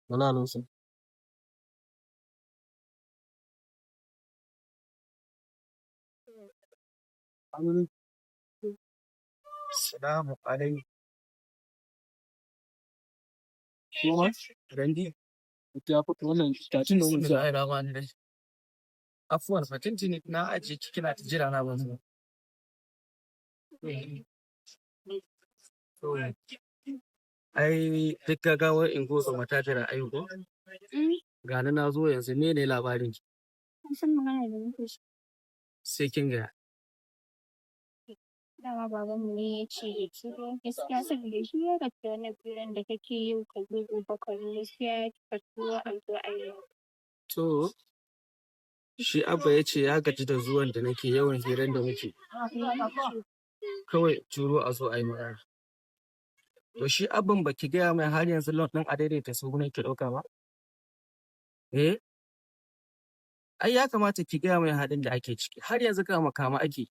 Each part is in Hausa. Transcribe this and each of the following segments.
Wala Alonso. Amin. Salamu alaikum. Kuma, Randi. ya fito wannan tacin da mun sa. Bismillahir Rahmanir Rahim. Afuwan fa tuntuni na ajiye ki kina ta jira na ban zo. To, ai duk gaggawar in gozo mata jira aiko. Ga ni na zo yanzu, mene labarin ki? Kun san magana da muke so. Sai kin gaya. Dama babanmu ne ya ce ya turo gaskiya, saboda shi ya gaji da wannan firan da kake yi, ka zo gobe ka zo, gaskiya ya ce ka turo a zo a yi. To, shi Abba ya ce ya gaji da zuwan da nake, yawan hirar da muke. Kawai turo a zo a yi magana. To, shi Abban baki gaya mai har yanzu loan ɗin a daidaita sahu nake ɗauka ba? Eh? Ai ya kamata ki gaya mai halin da ake ciki. Har yanzu kama kama ake.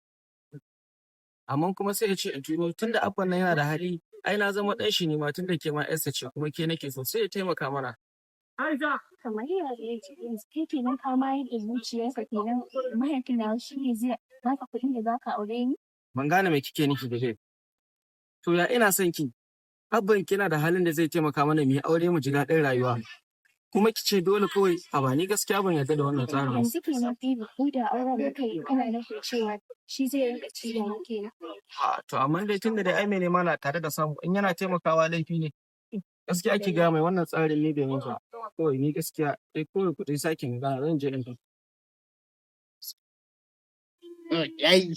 Amma kuma sai ya ce in turo, tunda Abban nan yana da hali, ai na zama ɗan shi ne ma, tunda ke ma ƴarsa ce kuma ke nake so, sai ya taimaka mana. Kamar ya ce yanzu kai kenan ka ma yanke zuciyarka kenan, mahaifin nawa shi ne zai baka kuɗin da zaka aure ni? Ban gane me kike nufi da ke. To, ya ina son ki. Abban kina da halin da zai taimaka mana mu yi aure mu ji daɗin rayuwa. Kuma ki ce dole kawai a ba ni, gaskiya ban yarda da wannan tsarin ba. Yanzu kenan baby, ko da auren muka yi, kana nufin cewa shi zai rinƙa ci da ni kenan? A to, amma dai tunda dai ai mai nema na tare da samu, in yana taimakawa laifi ne? Gaskiya ki gaya mai wannan tsarin ni bai min ba. Kawai ni gaskiya sai kawai ku dai sake magana, zan je in Yayi.